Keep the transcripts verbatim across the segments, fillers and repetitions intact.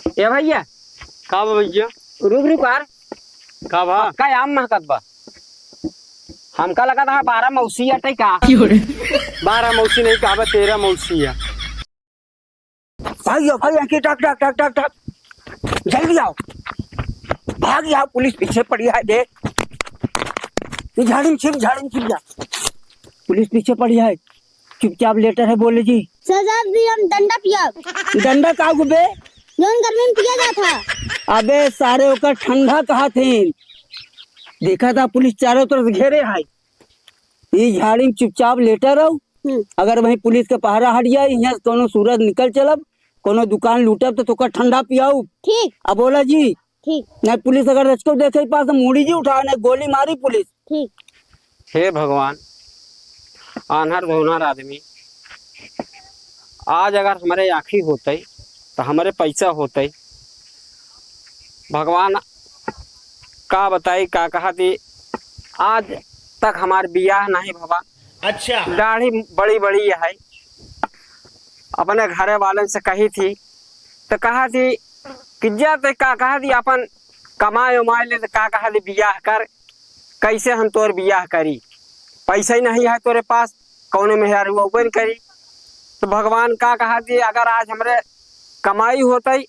ए भइया। का बा भइया? रुक, रुक यार। का बा? का आम महकत बा? हमका लगा था बारह मौसी अटै का। बारह मौसी नहीं, का बा, तेरह मौसी है। भाग जाओ, भाग जाओ, कि टक, टक, टक, टक, टक। जल्दी आओ। भाग जाओ, पुलिस पीछे पड़ी है, देख। ये झाड़ी में छिप, झाड़ी में छिप जा। पुलिस पीछे पड़ी है। चुपचाप लेटर है, बोले जी। सजा दी हम डंडा पिया। डंडा का गुबे? जौन गर्मी में पिया जात है। अबे सारे ओकर ठंडा कहा थे। देखा था पुलिस चारों तरफ घेरे है। ये झाड़ी में चुपचाप लेटा रहो। हम्म। अगर वहीं पुलिस के पहरा हट जाए, यहाँ से कोनो सूरज निकल चलब, कोनो दुकान लूटब तो तोका ठंडा पियाऊ। ठीक। अब बोला जी। ठीक। नहीं पुलिस अगर रचको देखे पास तो मुड़ी जी उठा, नहीं गोली मारी पुलिस। ठीक। हे भगवान, आन्हर धुन्हर आदमी, आज अगर हमरे आँखी होतई तो हमरे पैसा होतई। भगवान का बताई, का कहा थी, आज तक हमार बियाह नहीं भवा। अच्छा। दाढ़ी बड़ी बड़ी है, अपने घरे वाले से कही थी तो कहा थी कि जा ते का कहा थी अपन कमाए उमाए ले, तो का कहा थी बियाह कर, कैसे हम तोर बियाह करी, पैसा ही नहीं है तोरे पास, कौने मेहरारू अउबे न करी। तो भगवान का कहा थी अगर आज हमरे कमाई होतई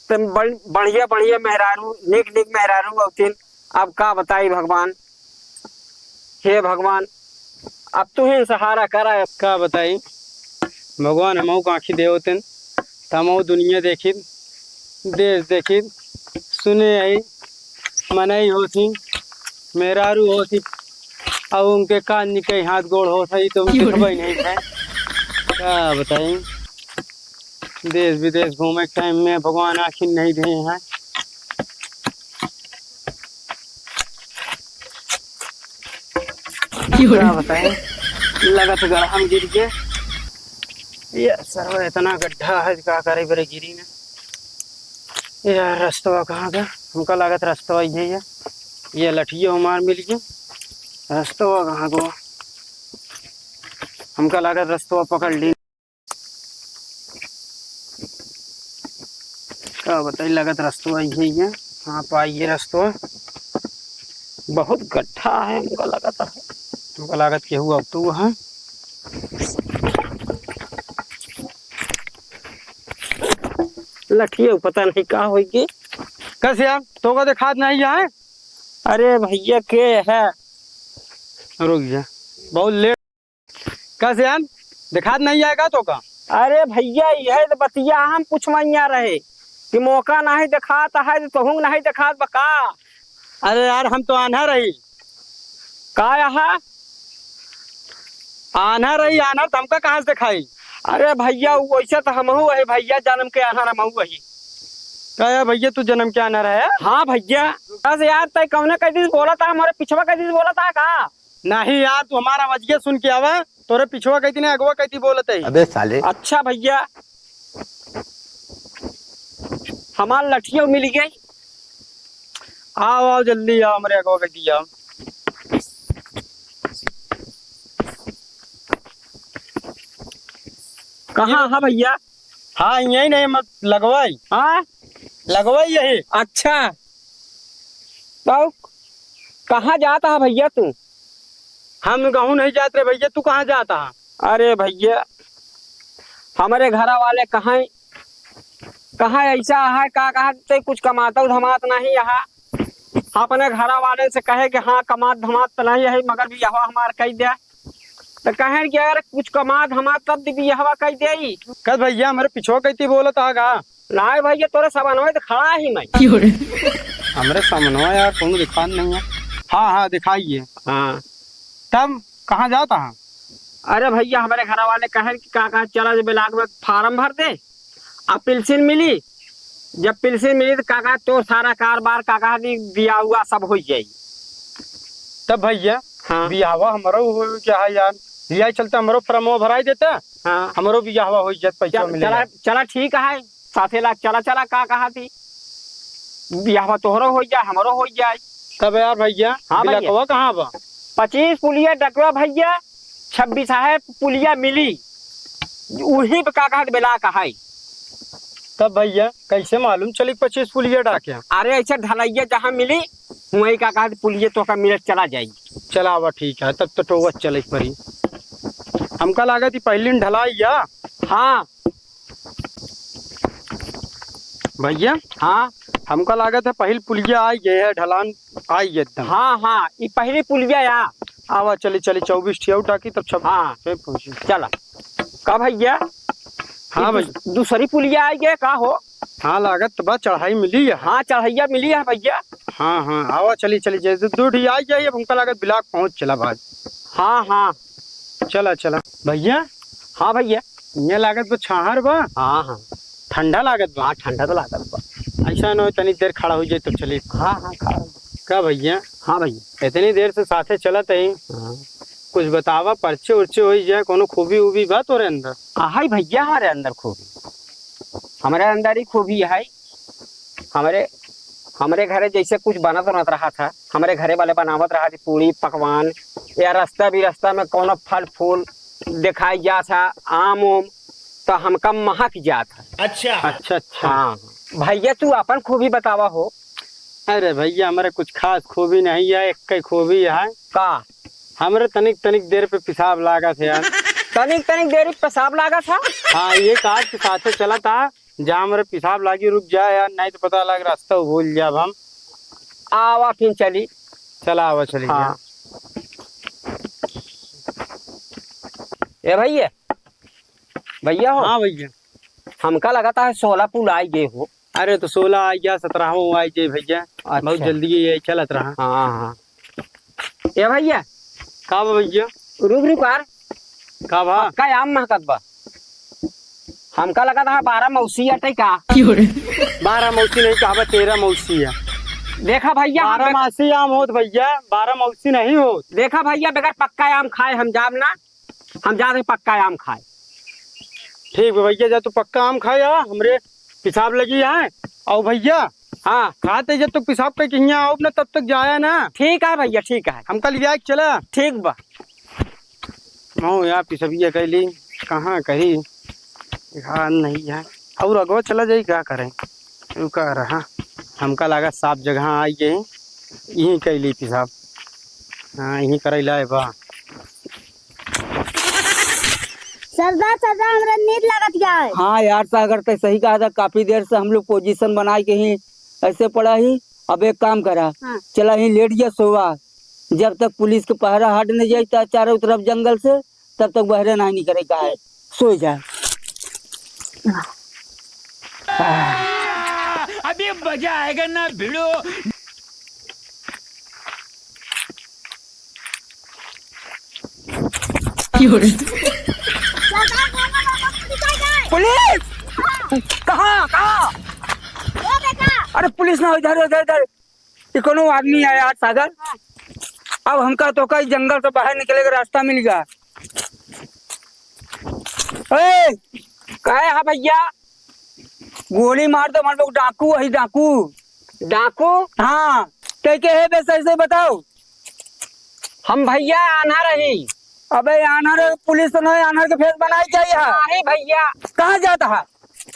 तो बड़-, बढ़िया बढ़िया मेहरारू, नीक नीक मेहरारू अउतिन। अब का बताई भगवान, हे भगवान, अब तू ही सहारा करा। का बताई, भगवान हमहू का आँखी देवतिन, त हमहू दुनिया देखी, देश देखी, सुने आई, मनई होती, मेहरारू होती, अब उनके कान निकई हाथ गोड़ होत है, तो उनके खबर नहीं है। का बताई, देश विदेश घूमे के टाइम में भगवान आँखी नहीं दे हैं। का बताई, लगत गढ़ा में गिर के। ये सरवा इतना गड्ढा है, का करे बरे गिरी ने। यार, रस्तवा कहाँ गया? हमका लागत रस्तवा इहे है। ये लठियो हमार मिल गया। रस्तवा कहाँ गो? हमका लागत रस्तवा पकड़ ली। का बताई, लागत रस्तवा इहे है। हाँ, पाइए रस्तवा। बहुत गड्ढा है, हमका लागत है। हमका लागत केहू अब तो है। लठिया पता नहीं का होई के। कस यार, तोका देखात नहीं है? अरे भइया, के है? रुक जा, बहुत लेट। कस यार, देखात नहीं है का तोका? अरे भइया, यह तो बतिया हम पूछवइया रहे कि मोका नहीं देखात है तो तोहूँ नहीं देखात बा का? अरे यार, हम तो आन्हर ही। का यहाँ? आन्हर ही, आन्हर तो हमका कहाँ से देखाई? अरे भइया, वैसे तो हमहू वही भइया, जन्म के आन्हर हमहू वही। का है भइया, तू जन्म के आन्हर है? हाँ भइया। बस यार, तै कौने कह दी बोला था, हमारे पिछवा कह दी बोला था का? नहीं यार, तू हमारा आवाजिया सुन के आवा, तोरे पिछवा कहती नहीं, अगवा कहती बोलत है। अबे साले। अच्छा भइया, हमार लठिया मिल गई। आओ, आओ, जल्दी आओ, हमरे अगवा कहती आओ। कहाँ है भइया? हाँ, यही नहीं, मत लगवाई। हाँ? लगवाई यही। अच्छा, तो कहाँ जाता है भइया तू? हम कहूँ नहीं जात रहे भइया, तू कहाँ जाता है? अरे भइया, हमरे घरा वाले कहाँ, कहाँ ऐसा है, का कहा ते कुछ कमाता धमात नहीं यहाँ। अपने घरा वाले से कहे कि हाँ, कमात धमात तो नहीं है, मगर बियाहवा हमार कई दे। तो कहे कि अगर कुछ कमात धमात तब दी बियाहवा कई देई। कस भइया, हमरे पिछवा कहती बोलत आ गा? नाय भइया, तोरे सामनवा तो खड़ा ही मैं। हमरे सामनवा यार, कोनो दिखात नहीं है। हाँ, हाँ, दिखाइए। हाँ। तब कहाँ जाता है? अरे भइया, हमरे घरा वाले कहे कि का, का चला जे ब्लॉक में फार्म भर दे, आ पेंशन मिली, जब पेंशन मिली तो का, का तो सारा कारोबार का, का दी बिया हुआ सब हो जाई। तब भइया, हाँ। बियाहवा हमरो हो क्या है यार, यही चलते हमरो फॉर्मवा भराई देता, हाँ। हमरो बियाहवा हो जात, पैसा चल, मिले चला, जाए। चला ठीक है, साथे लाख चला, चला का कहा थी, बियाहवा तोहरो हो जाए, हमरो हो जाए। तब यार भइया, हाँ भइया। बिलकवा कहाँ बा? पच्चीस पुलिया डकवा भइया, छब्बीस है पुलिया मिली, उही पे का कहत बेला कहाई। तब भइया, कइसे मालूम चली पच्चीस पुलिया डाके? अरे, अइसे ढलइया जहाँ मिली, वहीं का कहत पुलिया तोहका मिलत चला जाई। चला आवा, ठीक है, तब तो टोवत चले परी। हमका लागत ही पहिली न ढलाई या। हाँ। भइया। हाँ। हमका लागत है पहिल पुलिया आई गए है, ढलान आई गए एकदम। हाँ, हाँ, ई पहिली पुलिया या। आवा, चली, चली, चउबीस ठिया उठा की तब छप-, हाँ। छप पहुँची। चला। का भइया? हाँ ई भइया। दूस-, दूसरी पुलिया आई गए का हो? हाँ, लागत तो बा, चढ़ाई मिली है। हाँ, चढ़ैया मिली है भइया। हाँ, हाँ, आवा, चली, चली, जैसे दो ठी आई जाई, अब हमका लागत ब्लॉक पहुँच चला भाई। हाँ, हाँ। चला, चला। भइया। हाँ भइया। ये लागत बा छाहर बा। हाँ, हाँ। ठंडा लागत बा। हाँ, ठंडा तो लागत बा। अइसा न हो, तनी देर खड़ा हो जाए तब चली। हाँ, हाँ, खड़ा हो। का भइया? हाँ भइया। इतनी देर से साथे चलत है। हाँ। कुछ बतावा, परिचय उरिचय हो जाए, कोनो खूबी उबी बा तोरे अंदर? हाँ, है भइया, हमारे अंदर खूबी। हमरे अंदर ही खूबी है। हमरे, हमरे घरे जैसे कुछ बनत बनत रहा था, हमरे घरे वाले बनावत रहा थी पूड़ी पकवान, या रास्ता भी, रास्ता में कोनो फल फूल दिखाई जा था, आम उम, तो हमका महक जा था। अच्छा। अच्छा, अच्छा। हाँ। भइया, तू अपन खूबी बतावा हो। अरे भइया, हमरे कुछ खास खूबी नहीं है, एक ही खूबी है। का? हमरे तनिक तनिक देर पे पेशाब लागत है यार। तनिक तनिक देर पे पेशाब लागत है? हाँ, ये काज के साथे चलत है, जा हमरे पेशाब लागी, रुक जा यार, नहीं तो पता लग रास्ता भूल जाब हम। आवा फिर चली। चला आवा, चली हाँ। जा। ए भइया, भइया हो? हाँ भइया। हमका लगत है सोलह पुल आई गए हो। अरे तो सोलह आई गया, सतरहवाँ आई जाई भइया। अच्छा। बहुत जल्दी ये चलत रहा। हाँ, हाँ। ए भइया। का बा भइया? रुक, रुक यार। का बा? पक्का आम महकत बा। हमका लगत है बारह मौसी अटे का? बारह मौसी नहीं कहबा, तेरह मौसी है। देखा भइया, हम बारह मासी आम होत भइया, बारह मौसी नहीं होत। देखा भइया, बगैर पक्का आम खाए हम जाब ना। हम जात ही पक्का आम खाए। ठीक बा भइया, जा तू पक्का आम खाए आ, हमरे पेशाब लगी है। अउ भइया, हाँ। खाते जब तक पेशाब कइ के हियाँ आउब ना, तब तक जाया ना। ठीक है भइया, ठीक है। हमका लिया के चला। ठीक बा। मऊ यार, पेशबिया कइली, कहाँ कही, यार नहीं है। अउर अगवा चला जाई, का करें? रुका रहा, हमका लागा साफ जगह आई गई, यहीं कइली पेशाब। हाँ, यहीं करैला है बा। सरदार, सरदार, हमरा नींद लागत है। हाँ यार सागर, तै सही कहा था, काफी देर से हम लोग पोजीशन बनाए के ही ऐसे पड़ा ही। अब एक काम करा, हाँ। चला ही लेट गया सोवा, जब तक पुलिस के पहरा हट न जाए ता चारों तरफ जंगल से, तब तक बहरे नहीं निकले का है, सो जा। अभी मजा आएगा ना भिड़ो। पुलिस! कहाँ, कहाँ? अरे पुलिस ना, इधर, इधर, इधर। ये कोनो आदमी है यार सागर। अब हमका तो कहीं जंगल से बाहर निकले का रास्ता मिल गया। ए, काहे हा भइया? गोली मार दो, हम लोग डाकू है, डाकू। डाकू? हाँ, ते के है बे, सही से बताओ। हम भइया आन्हर ही। अबे आन्हर पुलिस तो नहीं, आन्हर के फेस बनाई चाहिए है। नहीं भइया। कहाँ जाता है?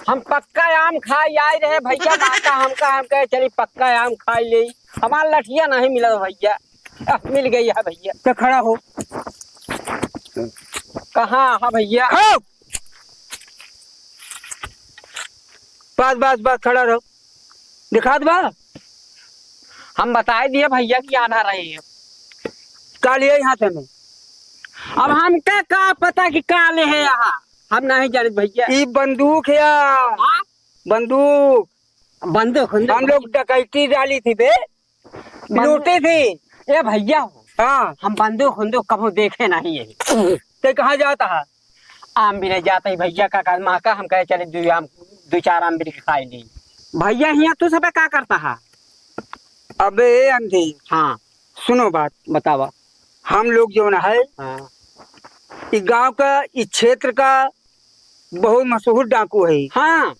हम पक्का आम खाए आए रहे भइया, माता हमका, हम कहे चली पक्का आम खाए ले। हमार लठिया नहीं मिला भइया। अह, मिल गई है भइया। तो खड़ा हो। कहाँ है भइया? खड़ा हो। बस, बस, बस, खड़ा रहो। दिखात बा? हम बताए दिए भइया कि आन्हर ही है। का लिए हाथ में? अब हमका का पता कि का ले है यहाँ? हम नहीं जानित भइया। ई बंदूक है। हाँ? बंदूक। बंदूक, बंदूक। हम लोग डकैती डाली थी बे। बंदूक। लूटी थी। ए भइया हो। हाँ। हम बंदूक उंदूक कभो देखे नहीं है। ते कहाँ जाता है? आम बिने जाते ही भइया का, का महका, हम कहे चले दू आम, दू चार आम बिन के खाई ली। भइया हियाँ तू सबे का करता है? अबे ए अंधी। हाँ। सुनो बात। बतावा। हम लोग जौन है, हाँ। ई गांव का, ई क्षेत्र का बहुत मशहूर डाकू है। हाँ।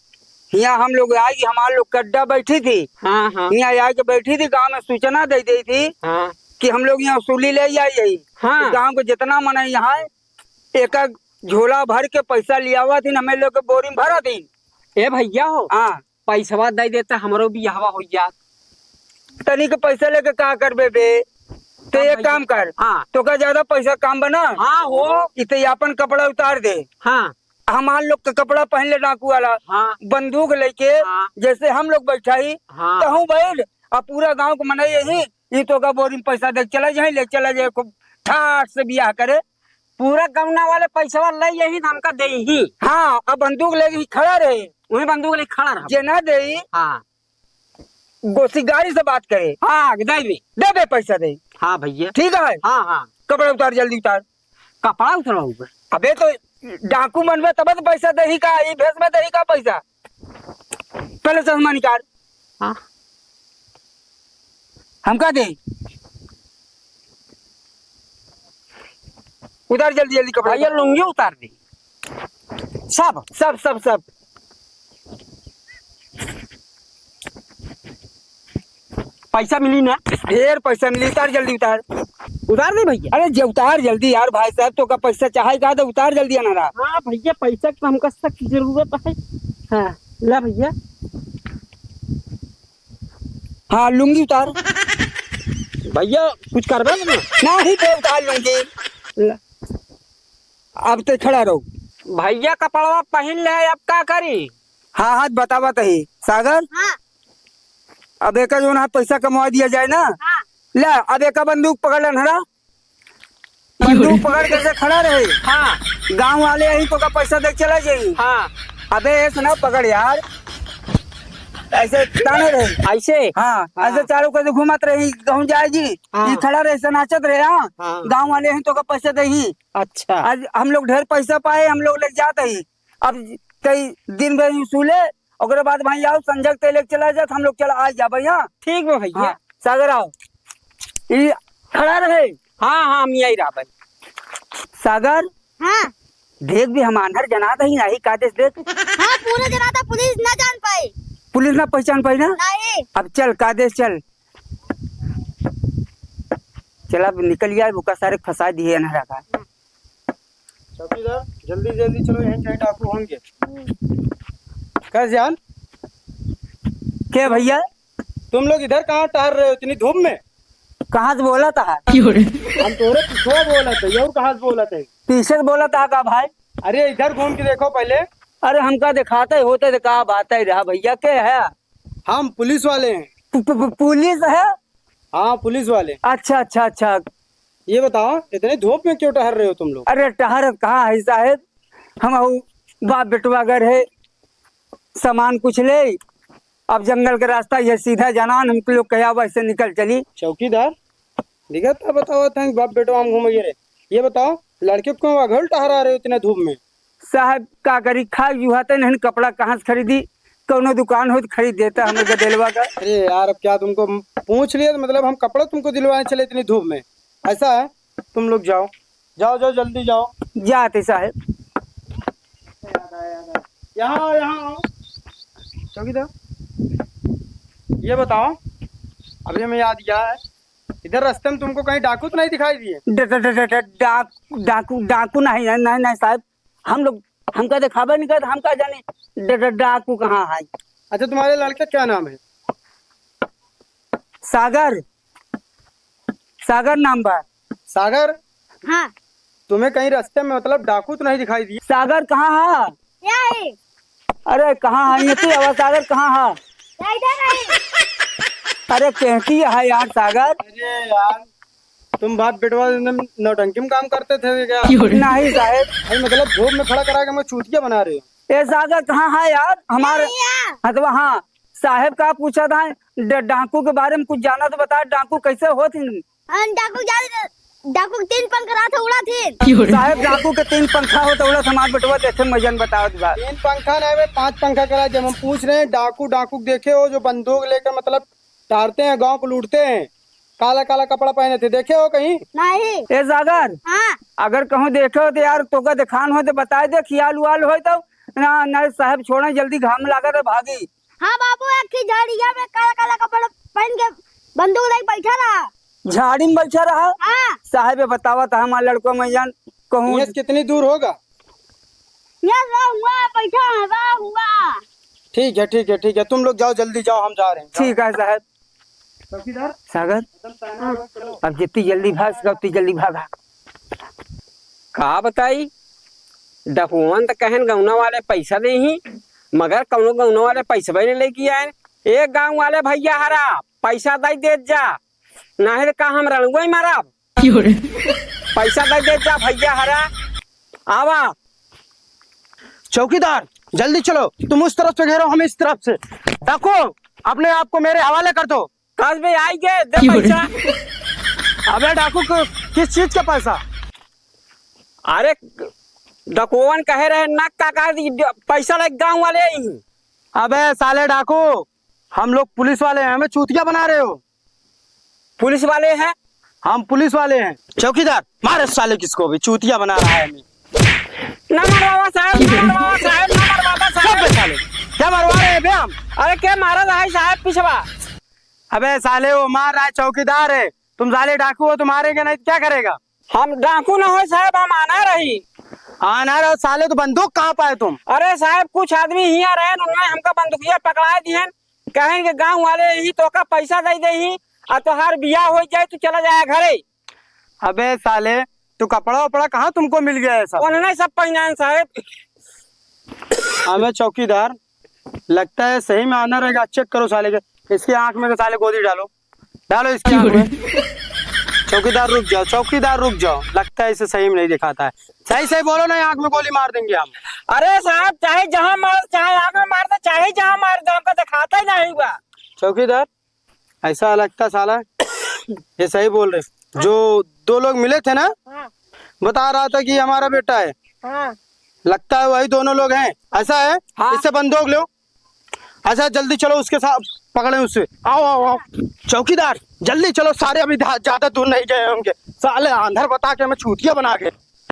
हियाँ हम लोग आई, हमार लोग कड्डा बैठी थी। हाँ, हाँ। हियाँ आके बैठी थी, गांव में सूचना दे दी थी हाँ। कि हम लोग यहाँ वसूली ले आई है। हाँ। तो गांव के जितना मनई यहाँ है, एक एक झोला भर के पैसा लियावा थी, हमें लोग के बोरी में भरा थी। ए भइया हो, हाँ। पैसवा दइ देता, हमरो बियाहवा होइ जात। तनी के पैसा लेके का करबे बे? ते हाँ एक भइया। काम कर, हाँ। तोका ज्यादा पैसा काम बना। हाँ हो। कि ते आपन कपड़ा उतार दे। हाँ। हमार लोग के कपड़ा पहिन ले डाकू वाला, हाँ। बंदूक लेके, हाँ। जैसे हम लोग बैठा ही, हाँ। तहूँ बैठ, अब पूरा गाँव के मनई यही, ई तोका बोरी में पैसा दे चला जाए, ले चला जाए, खूब ठाट से बियाह करे। पूरा गौना वाले पैसवा ले यही, हमका दे ही। हाँ, अब बंदूक लेके ही खड़ा रहे। वही बंदूक लेके खड़ा रहा। जे ना दे, हाँ। गोसी गाड़ी से बात करे। हाँ, दे दे। दे दे पैसा दे। हाँ भइया। ठीक है? हाँ, हाँ। कपड़ा उतार, जल्दी उतार। कपड़ा उतराऊंगा। अबे तो डाकू मनबे तब तो पैसा देही का, ई भेष में देही का पैसा? पहले चश्मा निकाल। हाँ। हमका दे। उतार जल्दी जल्दी कपड़ा भइया, उतार। लुंगी उतार दे। सब। सब, सब, सब। पैसा मिली ना? ढेर पैसा मिली, उतार जल्दी उतार। उतार दे भइया। अरे जे उतार जल्दी यार, भाई साहब, तोका पैसा चाहे का तो उतार जल्दी अनहरा। हाँ भइया, पैसा के तो हमका सख्त जरूरत है। हाँ, ला भइया। हाँ, लुंगी उतार। भइया, कुछ करबे ना? नाही बे, उतार लुंगी। ला। अब ते खड़ा रहो। भइया, कपड़वा पहिन ले, अब का करी? हाँ, हाँ, बतावा तही। सागर? हाँ। अब एका जौन है पैसा कमवा दिया जाए ना। हाँ। ले, अब एका बंदूक पकड़ ले अनहरा। बंदूक पकड़ के ऐसे खड़ा रहे। हाँ। गाँव वाले यही तोका पैसा दे चला जाई। हाँ। अबे ऐसे ना पकड़ यार, ऐसे ताने रहे। ऐसे? हाँ, हाँ। ऐसे चारों ओर से घूमत रही, कहूँ जाए जी, हाँ। ई खड़ा रहे, ऐसे नाचत रहे, हाँ। हाँ। गाँव वाले यही तोका पैसा दे ही। अच्छा। आज हम लोग ढेर पैसा पाए, हम लोग ले जात ही। अब कई दिन भर यूं सूले, ओकरे बाद भाई आओ, संझक तेले के चला जात, हम लोग चला आ जाबे यहाँ। ठीक बा भइया। हाँ, सागर आओ। ई खड़ा रहे। हाँ, हाँ, हम यही रहबे। सागर। हाँ। देख भी हम आन्हर जनात ही नाही, का देश देख। हाँ, पूरा जनाता, पुलिस ना जान पाई। पुलिस ना पहचान पाई ना? नहीं। अब चल, का देश चल। चल, अब निकल जाए, ओका सारे फंसा दिए अन्हरा का। चौकीदार, जल्दी जल्दी चलो, यहीं कहीं डाकू होंगे। का जान? के भइया? तुम लोग इधर कहाँ टहर रहे हो इतनी धूप में? कहाँ से बोलत हा? हम तोरे पिछुआ बोलत है, और कहाँ से बोलत है? पीछे से बोलत हा का भाई? अरे इधर घूम के देखो पहले। अरे हमका देखाते होते तो का बात है रहा भइया, के है? हम पुलिस वाले हैं। पु-, पु-, पु-, पुलिस है? हाँ, पुलिस वाले। अच्छा, अच्छा, अच्छा। ये बताओ, इतने धूप में क्यों टहर रहे हो तुम लोग? अरे, टहरत कहाँ है साहेब, हम हऊ बाप बेटवा घर है, सामान कुछ ले, अब जंगल के रास्ता ये सीधा जाना, हम लोग कहे अब ऐसे निकल चली। चौकीदार, दिखत है, बताओ, तंग बाप बेटवा हम घूमे रहे। ये बताओ, लड़के को क्यों अघल टहरा रहे हो इतने धूप में? साहब, का करी, खाए जुहाते नहीं, कपड़ा कहाँ से खरीदी? कौनो दुकान हो तो खरीद देता हमरे गदेलवा का। अरे यार, अब क्या तुमको पूछ लिया, मतलब हम कपड़ा तुमको दिलवाने चले इतनी धूप में? ऐसा है, तुम लोग जाओ, जाओ, जाओ, जल्दी जाओ। जाते साहब। याद आया, याद आया। यहाँ आओ, यहाँ आओ। चौकीदार, ये बताओ, अभी हमें याद आया है, इधर रास्ते में तुमको कहीं डाकू तो नहीं दिखाई दिए? ड-, ड-, ड-, ड-, ड-, डाक-, डाकू, डाकू नहीं, नहीं, नहीं, नहीं साहब, हम लोग, हमका देखावे नहीं करत, हम का जाने ड-, ड-, डाकू कहाँ है। अच्छा, तुम्हारे लड़के क्या नाम है? सागर, सागर नाम बा। सागर? हाँ। तुम्हें कहीं रास्ते में, मतलब, डाकू तो नहीं दिखाई दिए? सागर कहाँ है? यही। अरे कहाँ है ये तू? अब सागर कहाँ है? इधर है। अरे कहती है यार सागर। अरे यार, तुम बाप बेटवा एकदम नौटंकी में काम करते थे क्या? नहीं साहेब। अरे मतलब धूप में खड़ा करा के हमें चूतिया बना रहे हो। ए सागर कहाँ है यार हमारे? यहाँ। हाँ तो हाँ, साहेब का पूछा था, ड-, डाकू के बारे में कुछ जाना तो बता, डाकू कैसे होत ही? अन डाकू जान, डाकू के तीन पंख रहा था, उड़ा थे। साहेब, डाकू के तीन पंखा होत, उड़ा हमार बेटवा देखे मजन बतावत बा। तीन पंखा नहीं बे, पांच पंखा करा। जब हम पूछ रहे हैं, डाकू, डाकू देखे हो जो बंदूक लेकर, मतलब, टारते हैं, गांव को लूटते हैं, काला काला कपड़ा पहने थे, देखे हो कहीं? नहीं। ए सागर, हाँ। अगर कहूँ देखे हो तो यार, तोका दिखान हो तो बताए दे, खियाल उयाल हो तो ना, ना साहेब, छोड़े, जल्दी घाम लागत है, भागी। हाँ बाबू, एक ही झाड़िया में काला काला कपड़ा पहन के बंदूक लेके बैठा रहा। झाड़ी में बैठा रहा? हाँ। साहेब, ये बतावा था हमार लड़को में जान कहूँ। यहाँ से कितनी दूर होगा? यहाँ रहा हुआ, बैठा है, रहा हुआ। ठीक है, ठीक है, ठीक है, तुम लोग जाओ, जल्दी जाओ, हम जा रहे हैं। ठीक है साहब। चौकीदार। सागर, अब जितनी जल्दी भाग सका, उतनी जल्दी भागा। का बताई, डकुअन त कहन गौना वाले पैसा देही, मगर कौनो गौना वाले पैसबे नहीं लेके आए। ए गाँव वाले भैया हरा, पैसा दे देत जा, नाहीं त का हम रणुआ ही मारब। पैसा दे देत जा भैया हरा, आवा। चौकीदार, जल्दी चलो, तुम उस तरफ से घेरो, हम इस तरफ से। डाकू, अपने आप को मेरे हवाले कर दो। कस बे आई गे, दे पैसा। अबे डाकू, कि-, किस चीज का पैसा? अरे, डकुअन कहे रहे ना काका, पैसा लेके गाँव वाले आई। अबे साले डाकू, हम लोग पुलिस वाले हैं, हमें चूतिया बना रहे हो। पुलिस वाले हैं? हम पुलिस वाले हैं। चौकीदार, मारे साले किसको भी, चूतिया बना रहा है हमें। ना मरवावा साहब, ना मरवावा साहब, ना मरवावा साहब। चुप बे साले, क्या मरवा रहे हैं बे हम? अरे के मारा रहा है साहब पिछवा? अबे साले वो मार रहा है, चौकीदार है, तुम साले डाकू हो, तुम मारेंगे नहीं तो क्या करेगा? हम डाकू ना हो साहब, हम आना रही। आना रहो साले, तो बंदूक कहाँ पाए तुम? अरे साहब, कुछ आदमी हियाँ रहे, उन्होंने हमका बंदूकिया पकड़ाए दिहन, कहेन कि गाँव वाले ही तोका पैसा दे देही, आ तोहार बियाह हो जाए, तू चला जाए घरे। अबे साले, तो कपड़ा वपड़ा कहाँ तुमको मिल गया ऐसा? उन्होंने सब पहनाए साहब। हमें चौकीदार, लगता है सही में आना रहेगा। चेक करो साले के, इसकी आँख में के साले गोली डालो, डालो इसकी आँख में। चौकीदार रुक जाओ, चौकीदार रुक जाओ, लगता है इसे सही में नहीं दिखाता है। सही सही बोलो, नहीं आँख में गोली मार देंगे हम। अरे साहब, चाहे जहाँ मार, चाहे आँख में मार दे, चाहे जहाँ मार दे, हमको दिखाता ही नहीं हुआ। चौकीदार, ऐसा लगता साला, ये सही बोल रहे। जो दो लोग मिले थे ना, हाँ। बता रहा था कि हमारा बेटा है। हाँ। लगता है वही दोनों लोग हैं, ऐसा है? हाँ। इससे बंदूक लो। अच्छा, जल्दी चलो, उसके साथ पकड़े उसे। आओ, आओ, आओ। चौकीदार, जल्दी चलो, सारे अभी धा-, ज्यादा दूर नहीं गए होंगे। साले आंधर बता के हमें चूतिया बना के।